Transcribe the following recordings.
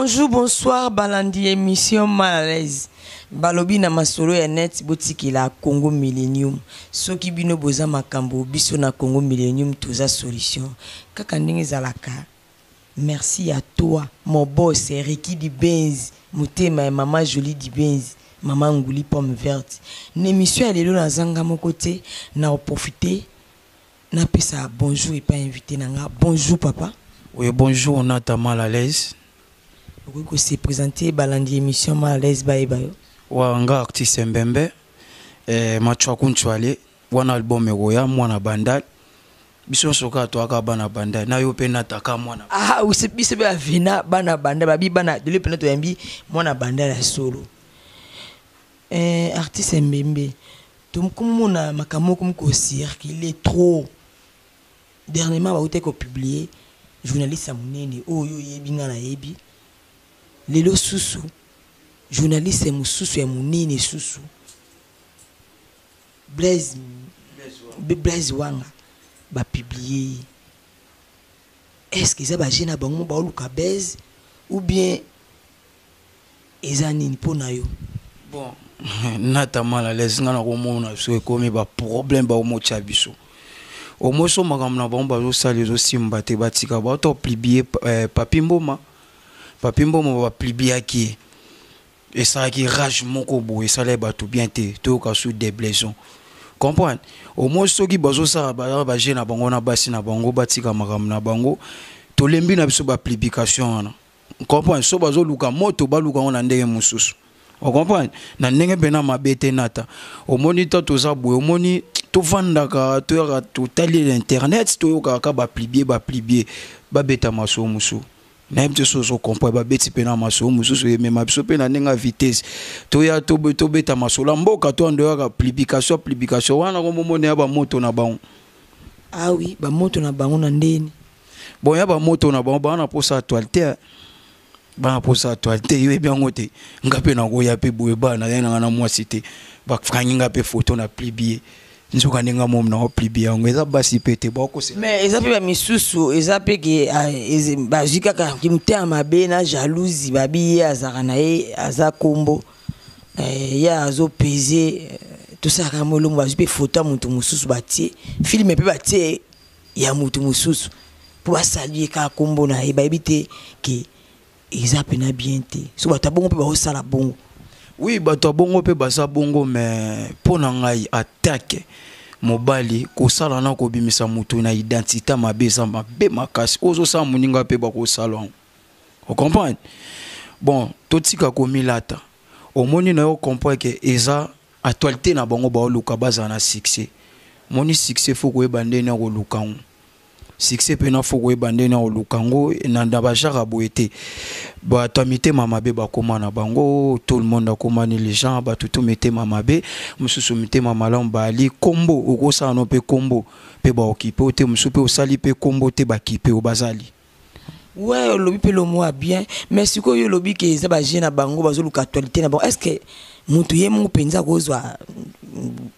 Bonjour, bonsoir, balandi émission mal à l'aise. Balobi na masolo ya net botikela Congo Millennium. Soki bino boza makambo biso na Congo Millennium toza solution. Kaka ndenge ezalaka. Merci à toi mon boss Ricky Dibenz, motema ya mama Jolie Dibenz, mama Nguli pomme verte. Na émission ya lelo nazanga moko te na profiter napesa bonjour epai invité na nga. Bonjour papa. Oui, bonjour Nata mal à l'aise. Okoki ko se présenter balandi émission mal à l'aise bayeba yo. Wa nga artiste Mbembe eh, Machwaku Nchwale wana album ekoya mwana bandal biso nyonso kaka toyaka bana bandal na yo mpe nataka mwana. Ah, biso mpe bavena bana bandal babi bana lelo mpena toyambi mwana bandal ya solo. Eh, artiste Mbembe tokomona makambo moko moko circuler trop dernièrement. Bautaki kopublier journaliste ya monene oyo oyebi, nga nayebi lelo susu journaliste mosusu ya monene susu, Blaise Wanga, bapublier ye. Est ce que eza bajeu na bango baoluka buzz ou bien eza nini mpo na yo? Bon, Nata mal à l'aise, nga nakomona biso ekomi baproblème baomotya biso omoso makambo na bango bazosala ezosimba te. Batika bato publier eh, Papi Mboma. Papi Mboma bapubliaki ye, esalaki rage moko boye, esalaki bato bien te. Toyoka su déblaison comprendre au moins soki bazosala bajeu na bango na basi na bango, batika makambo na bango. Tolembi na biso bapublication wana, comprendre. So bazoluka moto, baluka yango na ndenge mosusu, ocomprendre, na ndenge mpena mabe te. Nata omoni ta toza boye, omoni tovandaka, toyaka, totali internet, toyokaka kaka bapublier bapublier, babeta masolo mosusu. Nayebi te so ozocomprendre. Babeti mpe na masolo mosusu, emema biso mpe na ndenge ya vitesse. Toya tobeta masolo ya mboka, toyando yaka publication publication wana komomona ya bamoto na bango. Ah oui, bamoto na bango na ndeni? Bon, ya bamoto na bango, baa na mposa actualité, bana mposa actualité. Yoyebi yango te, nga mpe nakoya mpe boye, bana ye nanga na mwasi te, bakangi nga mpe foto na publier, nzoka ndenge momi na opublier yango eza basi mpe te bakosela. Mais eza mpe bamisusu, eza mpe ke ah, bazwi kaka motema mabe na jalousie. Babi ye azalaka na ye, aza kombo eh, ye azopese eh, tosalaka molongo. Bazwi mpe foto ya moto mosusu, batie film mpe batie ya moto mosusu mpo basali ye kaka kombo na ye. Bayebi te ke eza mpena bien te. So bato ya bongo mpe baosala bongo. Oui, bato ya bongo mpe baza bongo, mais mpo na ngai atake mobali kosala na kobimisa motu na identité mabe eza mabe makasi. Oyo ozosala moninga mpe bakosala yango, ocomprendre. Bon, totika komilata. Omoni na yo comprendre ke eza actualité na bango, baoluka bazala na succès. Moni succès, faut koyeba ndenge ya koluka yango. Succès mpena, faut koyeba ndenge ya koluka yango na bagenre ya boye te. Bato ya mitema mabe bakóma na bango, tout le monde akóma ni les gens, bato tu mitema mabe, mosusu mitema malamu. Baali kombo, okosala no mpe kombo mpe baokipe o te, mosusu mpe osali mpe kombo te, bakipe o bazali. Ouais, olobi mpe lomo ya bien, mais sikoyo olobi ke eza bajeu na bango, bazoluka actualité na bango. Est ce que moto ye moko mpenza akozwa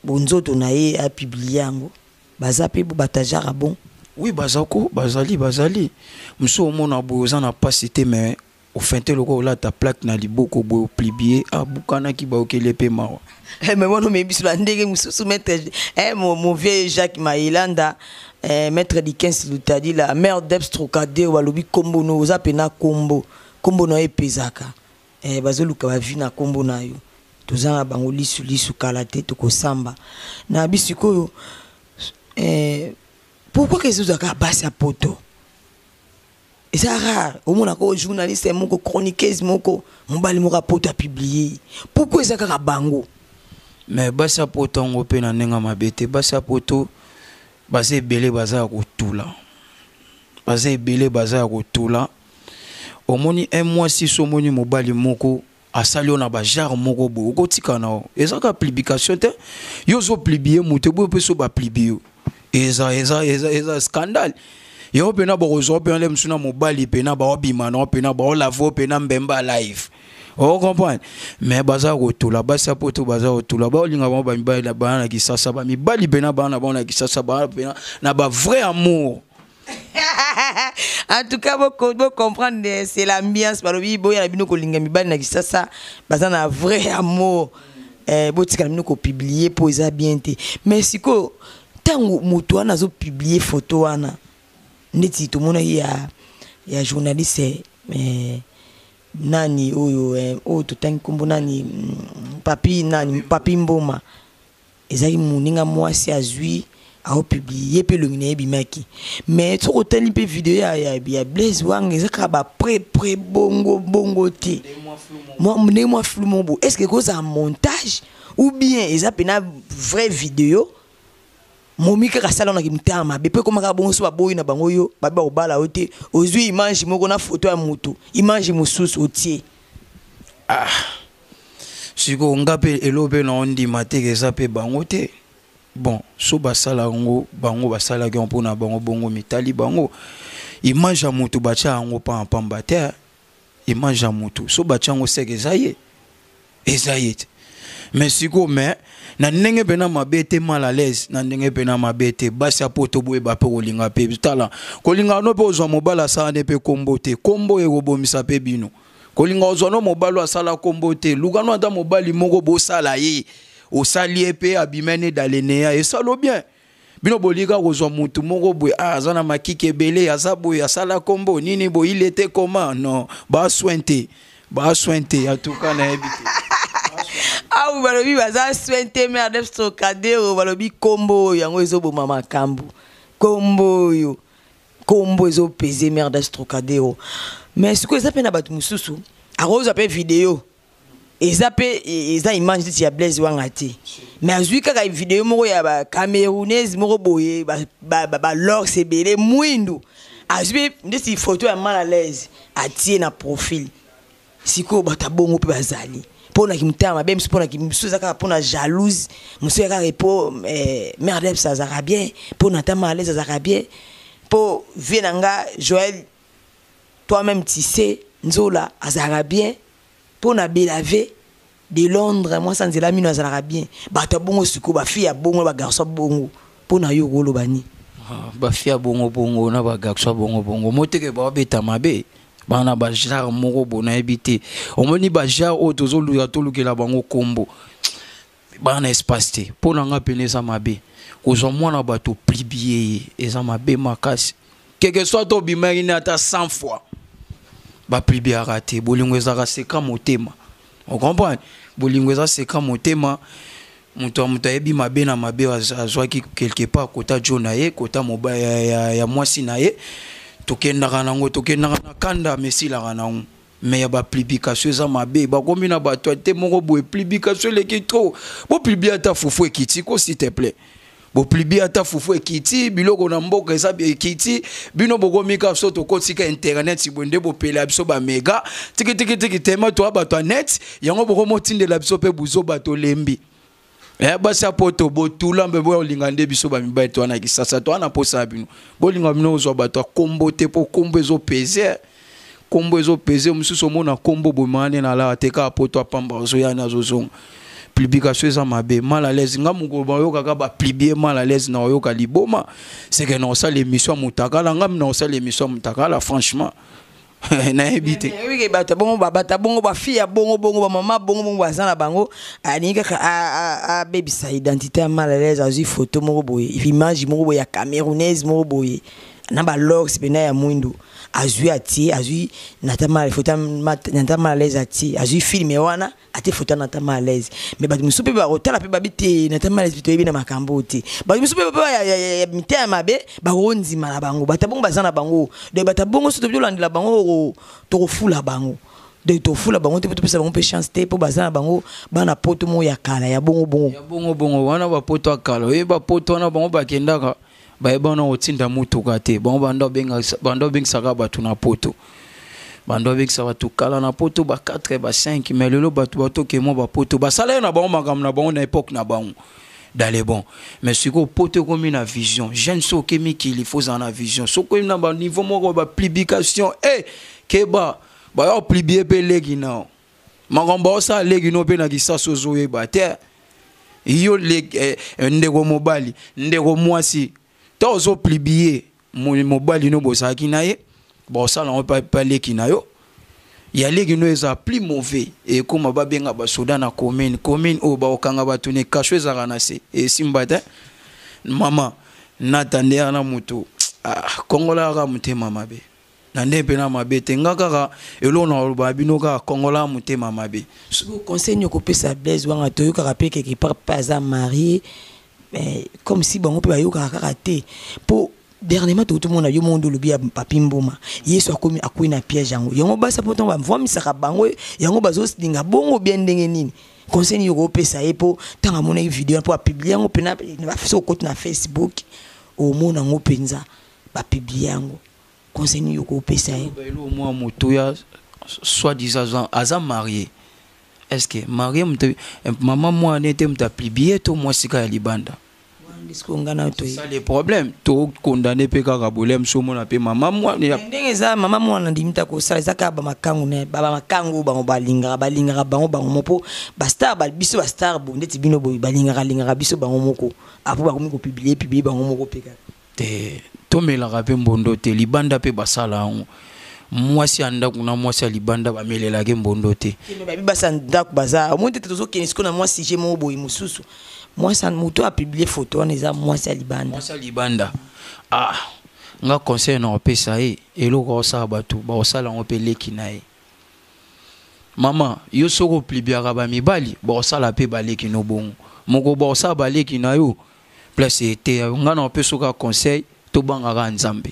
bonzoto na ye apublier yango? Baza mpe bato ya genre bon? Oui, baza ko bazali bazali mosusu. Omona boye oza na mpasi te, mais ofinte lokola olata plaque na liboko boye, opublier, abukanaki, baokeli mpe mawa. Eh, mais wana omeyi biso na ndenge mosusu. Maître eh, mon vieux Jacques Mailanda eh, maître Dikens Lutadi, la mère d'Ebs Trocadero, balobi kombo no oza mpena kombo, kombo na yo epezaka eh, bazoluka bavi na kombo na yo. Toza na bango lisu lisu, kala te tokosamba na bisikoyo eh, pourquoi ke ezozwaka basi ya poto? Eza rare omonaka oyo journaliste moko, chroniqueuse moko, mobali moko apoto apublier. Pourquoi eza kaka bango? Mais basi ya poto yango mpe na ndenge ya mabe te. Basi ya poto baza ebele, baza ya kotula, baza ebele, baza ya kotula. Omoni un mwasi, so omoni mobali moko asali yo na bagenre moko boye, okotika na yo. Eza kaka publication te. Yo ozopublier moto eboye mpe so bapublier yo, eza scandale. Yango mpena bakozwa mpena le mosu na mobali mpena baobima na mpena baolave mpena mbemba live, ocomprendre. Mais baza kotula, basi ya poto baza kotula, baolinga bango bamibali bana na Kisasa, bamibali mpena bana na bango na Kisasa, bana mpena na bavrai amour. En tout cas, bocomprendre, c'est l'ambiance. Balobi boya na bino kolinga mibali na Kisasa, baza na vrai amour. Botika na bino kopublier mpo eza bien te. Mais sikoyo, ntango moto wana azopublier photo wana, neti tomonaki ya journaliste nani oyo, oyo totangi nkombo nani, Papi nani, Papi Mboma, ezalaki moninga mwasi azwi, aopublier mpe elongi na ye ebimaki. Mais soki otali mpe video ya Blaise Wanga, eza kaka baprès bongo bongo te, ndenge mwa flou moko boye. Est ce que ekozala montage ou bien eza mpena vraie video? Momi kaka asala onaki motema mabe mpo ekomaka bongo. So baboyi na bango, yo babi bakobala yo te, ozwi image moko na photo ya motu, image mosusu otie. Ah, sikoyo nga mpe eloko mpe na ondima te ke eza mpe bango te. Bon, so basala yango, bango basalaki yango mpona bango bongo, mitali bango. Image ya motu batya yango pambapamba te. Image ya motu, so batya yango, seke eza ye, eza ye te. Mais sikoyo, mais na ndenge mpena mabe te, mal à l'aise na ndenge mpena mabe te. Basi ya poto, boyeba mpe kolinga mpe tala kolinga no mpe ozwa mobali asala nde mpe kombo te. Kombo ekobomisa mpe bino. Kolinga ozwa no mobali oyo asala kombo te, luka no ata mobali moko bosala ye, osali ye mpe abimene daleneya, esalo bien. Bino bolika kozwa motu moko boye, ah, aza na makiki ebele, aza boye, asala kombo nini boye, il était comment? Non, basoin te, basoin te. En tout cas, nayebi te. Awu balobi baza soin te. Merde, Trocadero balobi kombo oyo yango ezoboma makambo. Kombo oyo, kombo ezopese. Merde, Trocadero. Mais sikoyo eza mpe na bato mosusu akozwa mpe video, eza mpe eza image neti ya Blaise Wanga te, mais azwi kaka video moko ya bacamerounaise moko boye, balocks ebele, mwindu, azwi mpe ndeti photo ya mal à l'aise, atie na profil. Sikoyo bato ya bongo mpe bazali mpona kimotema mabe, mosusu mpona mosusu eza kaka mpona jalouse, mosusu eza kaka po merde azalaka bien, mpona ata mal à l'aise azalaka bien, mpo vie na nga Joël, toi-même tu sais, Nzola azalaka bien, mpo na Belave de Londres, mwasi nzela mino azalaka bien. Bato ya bongo sikoyo, bafille ya bongo, bagarçon ya bongo, mpo na yo koloba nini? Ah, bafille ya bongo bongo na bagarçon ya bongo bongo, moteke baobeta mabe bana bagenre moko bo nayebi te. Omoni bagenre oyo tozoluka, tolukela bango kombo bana espace te. Mpo na nga pene eza mabe kozwa mwana bato, publier ye, eza mabe makasi. Quelque soit tobimaki ne ata 100 fois, bapubliaka te. Bolingo ezalaka seka motema, ocomprendre? Bolingo eza seka motema. Moto ya moto ayebi mabe na mabe azwaki quelque part kota jo na ye, kota moba ya mwasi na ye. Tokendaka nango, tokendaka na kanda, mesilaka nango. Mais ya bapublication eza mabe. Bakomi na bato te moko boye, publication eleki trop. Bopublier ata fufu ekiti ko, s'il te plaît. Bopublier ata fufu ekiti, biloko na mboka eza ekiti. Bino bokomi kaka so tokotika internet boye nde bopela biso bamega tikitikitiki tema toa bato ya net yango, bokomotindela biso mpe buzoba, tolembi. Basi ya poto, botula mpe bolinga nde biso bamibali to wana Kisasa, to wana mposa ya bino. Bolinga bino kozwa bato ya kombo te, mpo kombo ezopese, kombo ezopese. Mosusu omona kombo bomana nde na alaka te, kaka poto apamba, azoya, azozonga. Publication eza mabe, mal à l'aise. Nga mokolo bayokaka bapublier mal à l'aise, na oyoka liboma, c'est que na osala émission ya motakala. Nga na osala émission ya motakala, franchement nayebi te. Oyebike bato bongo, bato bongo, bafille ya bongo bongo, bamama bongo bongo, baza na bango, alingi kaka abebisa identité ya mal à l'aise. Azwi photo moko boye, image moko boye ya camerounaise moko boye na balocks mpena ya mwindu, azwi atie, azwi nata mal photo nata mal à l'aise atie, azwi film wana ate photo nata mal à l'aise. Mais bato mosusu mpe bakotala mpe babi te, nata mal à l'aise toyebi na makambo te. Bato mosusu mpe ya mitema mabe bakondima na bango. Bato bongo baza na bango. Donc bato bongo, so tobi tolandela bango, tokofula bango. Donc tofula bango te mpo topesa bango mpe chance te, mpo baza na bango bana poto moko ya kala ya bongo bongo. Ya bongo bongo wana, bapoto ya kala. Oyeba poto wana, bango bakendaka, bayeba kotinda mutuka te. Bango banda obengisaka bato na poto, bando babengisa bato kala na poto ba 4, ba 5. Mais lelo bato batokemwa bapoto basala ye na bango makambo na bango na époque na bango dans les bons. Mais sikoyo poto ekomi na vision jeune. So oke mikili, fo ozala na vision. So okomi na baniveau moko, bapublication e keba, baya opublier mpe leki nao, makambo aosala leki no mpe na Kisasa, ozoyeba te. Yo ndeko mobali, ndeko mwasi, to ozopublier. Mobali no bozalaki na ye, baosala yango pa leki na yo. Ya leki no eza plus mauvais, ekóma babenga basoda na commune. Commune oyo baokanga bato na kasho ezalaka na se, esimba te. Mama nata nde wana moto, ah, kongola kaka motema mabe na nde mpe na mabe te. Nga kaka eloko na koloba bino kaka, kongola motema mabe. Conseil nini okopesa Blaise Wanga? Toyokaka mpe quelque part mpe aza marié, mais comme si bango mpe bayokaka kaka te, mpo dernièrement tokomona yo mondo olobi ya Papi Mboma, Yesu akomi akwei na piège yango. Yango basi mpo ntango bavwamisaka bango yango, bazolinga bongo bien. Ndenge nini, conseil nini okopesa ye? Mpo ntango amonaki video mpo apublier yango mpena, soki okoti na Facebook omona yango mpenza, bapublier yango, conseil nini okopesa ye? Elo mwa motuya, soit disant aza marié, est ce que marié moto mama mwana ete moto apublier to mwasika ya libanda? Ça le problème, tokondane mpe kaka bolem so omona mpe mama mwana. Ndenge eza mama mwana ndimi ta kosala, eza kaka bamakangu na bamakangu oyo bango balingaka, balingaka bango bango moko. Bastar, biso bastar boye ndeti bino boye, balingaka lingaka biso bango moko, apo bakomi kopublier publier bango moko mpe kaka. Te, tomelaka mpe mbondo te. Libanda mpe basala yango, mwasi ya ndako na mwasi ya libanda bamelelaki mbondo te. Babi basi ndako baza omoni tete. Tozokende sikoyo na mwa sujet moko boye mosusu. Mwasi moto apublier photo wana eza mwasi ya libanda. Mwasi ya libanda, ah, nga conseil na opesa ye, eloko aosala bato baosala yango mpe leki na ye. Mama, yo soki opubliaka bamibali, baosala mpe baleki no bongo moko, baosala baleki na yo place eteya yo. Nga na opesa kaka conseil, tobangaka Nzambe.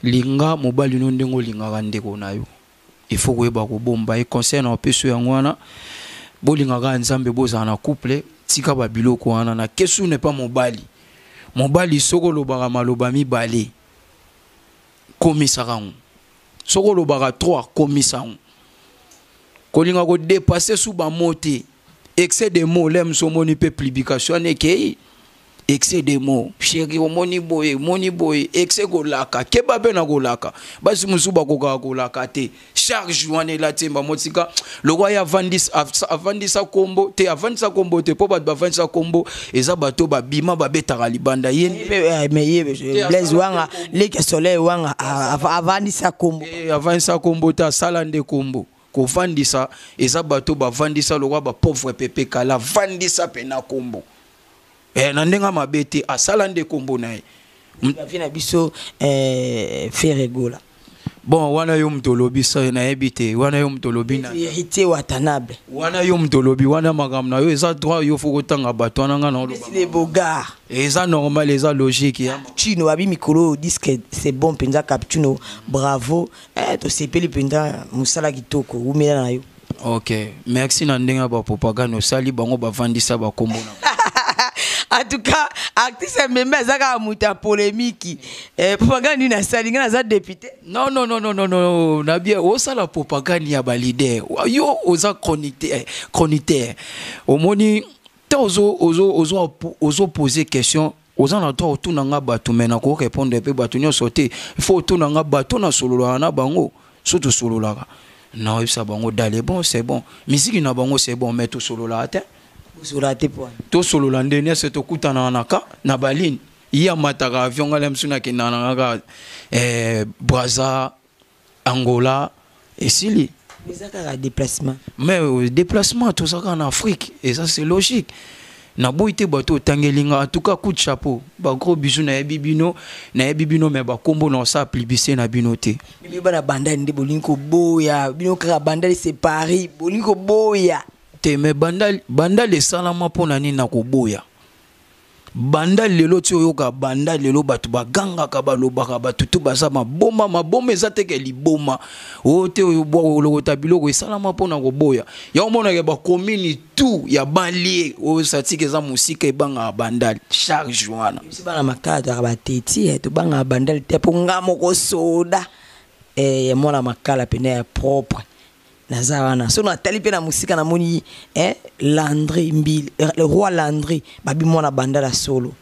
Linga mobali no ndenge olingaka ndeko na yo. Il faut koyeba kobomba ye. Conseil na opesa yango wana, bolingaka Nzambe, bozala na couple, tika babiloko wana na kesu ne pa mobali. Mobali, soki olobaka maloba mibale, komisaka yango. Soki olobaka 3, komisa yango. Kolinga kodépasser su bamo te. Excès de mots le mosu omoni mpe publication wana ekei. Excès de mots, chéri, omoni boye, omoni boye, excès kolaka. Keba mpe na kolaka. Basi mosusu bakokaka kolaka te. Charge wana elati motika lokwa ye avandisa kombo te, avandisa kombo te, mpo bato bavandisa kombo eza bato babima babetaka libanda ye. Mais ye Blaise Wanga, leki Soleil Wanga, avandisa kombo. Avandisa kombo te, asala nde kombo. Kovandisa eza bato bavandisa lokwa bapauvre pepe kala, avandisa mpe na kombo na ndenge mabe te, asala nde kombo na ye. Bavie na biso Ferre Gola. Bon, wana yo moto olobi sa, nayebi te. Wana yo moto olobi na Héritier Watanabe. Wana yo moto olobi wana, makambo na yo eza droit. Yo fo kotanga bato wana, nga na oloba. Le Bogar. Eza normal, eza logique ya. Chino abi mikolo disque, c'est bon mpenza. Captuno, bravo, tosepeli mpenza, mosala kitoko, umela na yo. Ok, merci. Na ndenge ya bapropagande osali bango, bavandisa bakombo na. En tout cas, artiste Membe aza kaka moto ya polémique. Propagande nini asali? Ngai naza député. Non, non, non, non, non, non, na bien osala propagande ya baleader. Yo oza chroniqueur, omoni te, ozo question, oza na droit otuna nga bato, mais nakorépondre mpe bato nyonso te. Il faut otuna nga bato nasololaka na bango. So tosololaka, naoyebisa bango dale, bon, c'est bon, misiki na bango c'est bon, mais tosololaka te. Bosolola te po? Tosolola nde nyonso tokutanaka na ka na baline. Ye amataka avion, ngai mosu nakendaka na kaka Braza, Angola, esili. Eza kaka déplacement. Mais déplacement, toza kaka na Afrique, eza, c'est logique. Naboyi te, bato otangeli nga, en tout cas coup de chapeau, bagros bisou. Nayebi bino, nayebi bino, mais bakombo na osala publicité na bino te. Bino bana Bandali nde bolingi koboya, bino kaka Bandali, c'est Paris, bolingi koboya. Te, mais Bandali, Bandali esalama mpo na nini na koboya banda lelo ti oyoka banda lelo bato bagangaka, balobaka, bato tu baza maboma. Maboma eza teke liboma oyo te, olokota biloko esalama mpona koboya ya omonaka bakomini tu ya banlie oyo satike eza mosika, ebangaka Bandali, charge wana. Biso bana Makala toyaka bateti, tobangaka Bandali te, mpo nga moko soda ya mwana Makala pene ya propre naza wana. So natali mpe na mosika, namoni Landry Mbili, le roi Landry, babi mwana Bandala solo.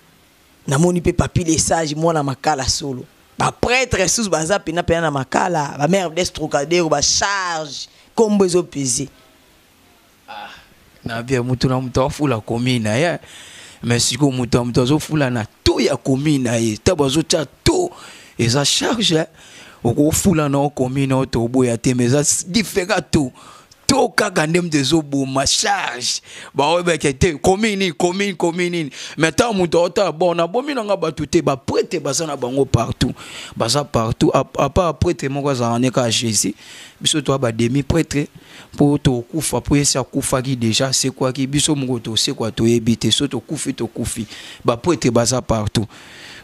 Namoni mpe Papi Lesage, mwana Makala solo. Baprêtre susu baza pena pena na Makala, bamare des Trocadero, bacharge kombo ezopese. Ah, na bien, mutu na mutu afula komi na ye, mais sikoyo mutu ya mutu azofula na to ya komi na ye ta bazotia to. Eza charge, okofula na okomi na otoboya te, mais eza différent tout. To kaka nde moto ezoboma charge, baoyebake te komi nini, komi komi nini. Mais ntango moto aotala, bon, nabomi nanga bato te, baprêtre baza na bango partout, baza partout. À part prêtre moko azalaka ne kaka Jésus, biso toya bademi prêtre mpo tokufa, mpo yesi akufaki déjà, asekwaki. Biso moko tosekwa, toyebi te so tokufi, tokufi. Baprêtre baza partout,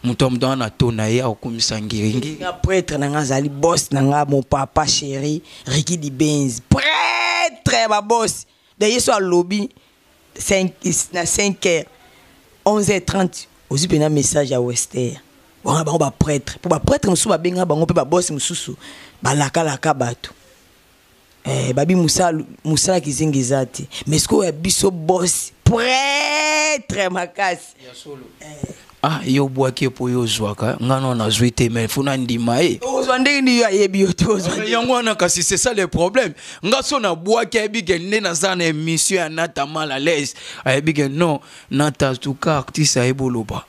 moto ya moto wana na to na ye akokumisa ngiringi. Nga prêtre na nga azali boss na nga, mon papa chéri Riki Dibenz, prêtre ya baboss. Da ye so alobi 5 na 5 heures, 11h30 ozwi mpena message ya Wester wana. Bango baprêtre, mpo baprêtre mosusu babenga bango mpe baboss mosusu balakalaka bato. Babi mosala, mosala kizengi eza te, mais sikoyo ya biso boss prêtre makasi. Ah, yo obwaki mpo yo ozwaka, nga no nazwi te, mais faut nandima ye. Ozwa ndenge nini? Yo ayebi yo te, ozwa Mais yango wana kasi, c'est ça le problème. Nga so nabwaki, ayebi ke nde naza na émission ya Nata mal à l'aise, ayebi ke non, Nata, en tout cas artiste ayebi oloba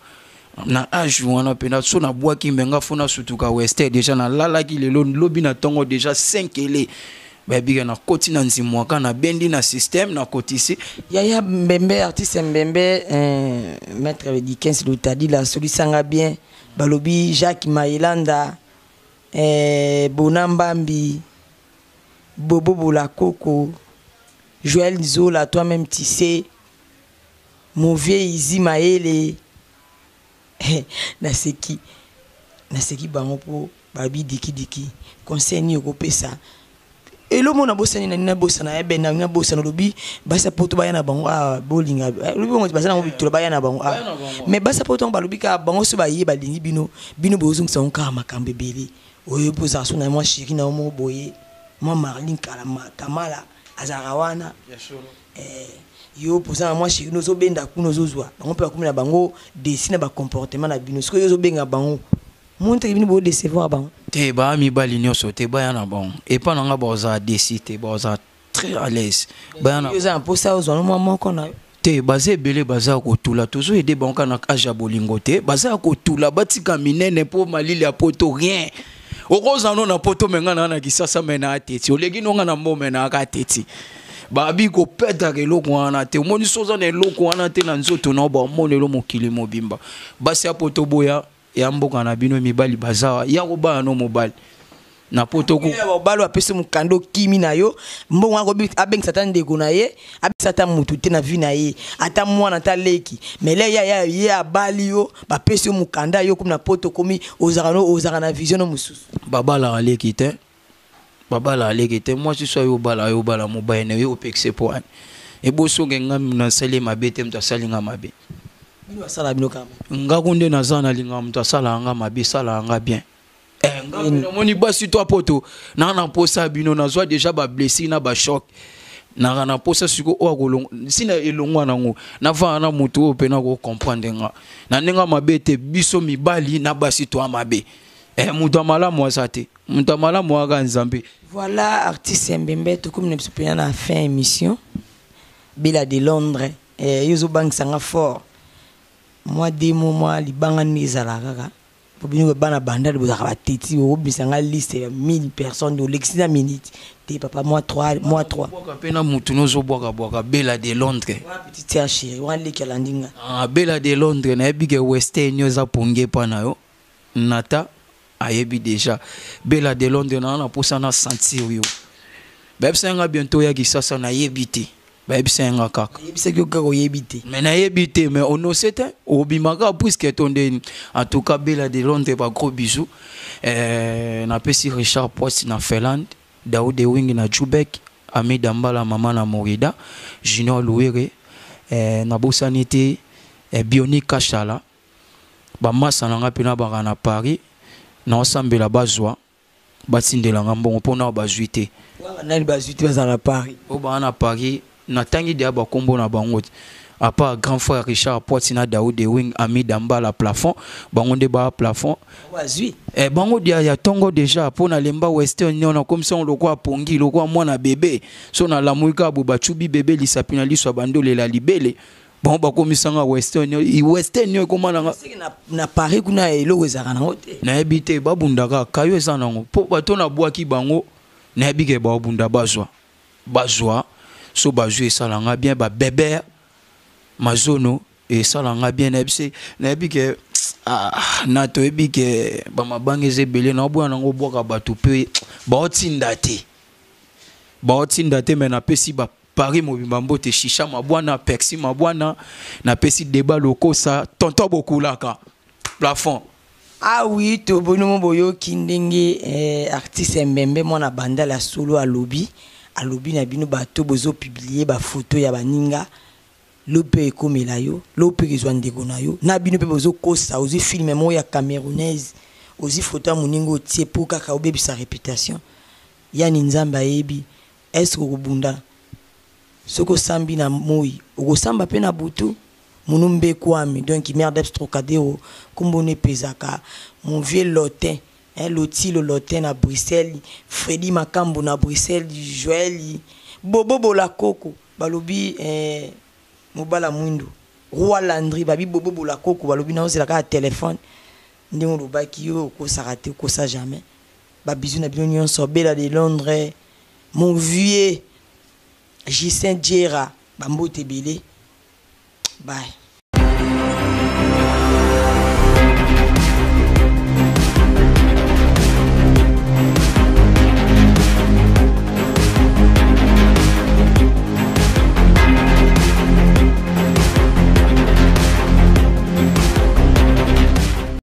na age wana mpena. So nabwaki, me nga faut nasutuka Wester déjà, nalalaki lelo, lobi na ntongo déjà 5 ele, bayebi ke nakoti na nzimwaka, nabendi na système, nakotisi. Yaya Mbembe, artiste Mbembe, maître Dikens Lutadila asolisanga bien. Balobi Jacques Mailanda, Bona Mbambi, Bobo Bolakoko, Joël Zola, toi-même tu sais, mon vieux Izi Maele. Naseki, naseki bango mpo babi dikidiki. Conseil nini okopesa? Elo na bosani na nini, nabosana ya ben, nabosana. Olobi basi poto baya na bango awa, bolinga. Olobi bongo, baza nango bitolo, baya na bango awa. Mais basi poto yango, balobi kaka bango so baye, balingi bino, bino bozongisa yango kaka makambo ebele. Oyo mpo ozala so na mwa chéri na yo moko boye, mwa Marlin Kamala azalaka wana, yo mpoza na mwa chéri, ozobenda kuna, ozozwa bango mpe bakomi na bango desi na bacomportement na bino. Soki oyo ozobenga bango, moni teke bino bodecevoir bango. Te, baya mibali nyonso te, baya na bango epa na nga, bazala desi te, bazala très à l'aise, baya na. Oza na mposa ozwa no mwa moko na yo? Te, baza ebele, baza ya kotula. Tozoyede bango kaka na age ya bolingo te, baza ya kotula, batika minene mpo malili ya poto rien. Okozala no na poto, me nga na kisasa, me na ateti oleki no nga na mbo, me na aka ateti babi kopetaka eloko wana te. Omoni so oza na eloko wana te na nzoto na yo, baomonelo mokili mobimba. Basi ya poto, boya ya mboka na bino, mibali baza ya kobala no mobali na poto. Mobali apesi mokanda, okimi na yo mbongo, abengisa ata ndeko na ye, abengisa ata motu te na vie na ye, ata mwana, ata leki. Mais le ya ye abali yo, bapesi yo mokanda, yo komi na poto, komi ozalaka na vision no mosusu. Babalaka leki te, babalaka leki te. Mwasi so ayo obala, ayo obala mobali na yo, opekise po wani ebosonge. Nga nasali mabe te, moto asali nga mabe. Bino basala bino kaka. Ngako nde naza, nalingaka moto asalaka nga mabe, esalaka nga bien. Nga namoni basi to poto naa na mposa bino, nazwa déjà bablessure na bachoc, naka na mposa sikoyo oyo akolongo ntina elongwa nango, navanda na motu oyo mpena kocomprendre nga na ndenge mabe te. Biso mibali na basi toa mabe, moto ya malamu aza te, moto ya malamu aka Nzambe. Voilà, artiste Mbembe, tokomi na biso mpena na fin émission. Bela de Londres, yo ozobangisanga fort. Mwa demo, mwa libanga nde ezalaka kaka po bino bana bandali bozalaka bateti. Okobimisa liste ya 1000 personnes, olekisi na minute te, papa. Mwa 3, mwa 3. Bwaka mpe na mutu nozobwakabwaka Bela de Londres. Wana petite sœur chérie wana, leki alandi nga. Ah, Bela de Londres, nayebi ke Western yo eza ponge epa na yo, Nata ayebi déjà. Bela de Londres, naa na mposa na sentir yo. Bayebisa nga bientôt ya Kisasa, nayebi te, bayebisa nga kaka. Ayebisaki yo kaka, oyebi te? Mais nayebi te, mais onose te, obimaka puisque to ndeni. En tout cas, Bela de Londres, ba gros bisous. Napesi Richard Poit na Finlande, Daoud Ewingi na Jubek, Amida Mbala, mama na Morida, Junior Louere, nabosani te Bioni Kashala, bamasa na nga mpena baka na Paris. Naosambela bazwa, batindelanga mbongo mpona bazwi te. Nani bazwi te bazala na Paris? Oyo baa na Paris, natangi deya bakombo na bango te, à part grand frère Richard Poiti na Daoud Ewing, Amida Mbala plafond, bango nde baa plafond. Bazwi. Bango dia ya ntongo déjà mpo na lemba Western nio nakomisa ngo lokwa pongi, lokwa mwana bebe. So nalamwi kaka bo, bacubi bebe lisapi na liso ya bandi olela libele. Bango bakomisa nga western, western yo ekoma nanga. Na, na Paris kuna eloko ezalaka nango te. Nayebi te, babundaka kayo eza nango mpo bato nabwaki bango, nayebi ke babunda, bazwa bazwa so bazwi esalanga bien, babeber mazono esalanga bien. Nayebi se, nayebi ke ah, na toyebi ke bamabanga eza ebele, naoboya nango obwaka bato mpe baotinda te, baotinda te. Me napesi ba Paris mobimba mbote, Shisha Mabwana, Persi Mabwana, napesi Deba Lokosa, tonton Bokulaka plafond. Ah oui, toboni mo boyoki ndenge artiste Mbembe mwana Bandala ya solo alobi, alobi na bino bato bozopublier bafoto ya baninga, lo mpe ekomela yo, lo mpe ezwa ndeko na yo na bino mpe bozokosa. Ozwi film moko ya camerounaise, ozwi foto ya moninga otie mpo kaka obebisa réputation. Yani Nzambe ayebi. Est-ce okobunda? Soki osambi na moi, okosamba mpe na butu munu mbekwami. Donc mare d'Eps Trocadero, nkombona epezaka mon vieux Lotin, hein, Lotilo Lotin na Bruxelles, Fredi Makambo na Bruxelles, Joel Bobo Bolakoko balobi, mobala mwindu Roi Landry babi, Bobo Bolakoko balobi, naozela kaka telefone ndenge olobaki yo okosaka te, okosa jamais. Babizu na bino nyonso, Bela de Londres, mon vieux Justin Djera, bambote ebele. Bye.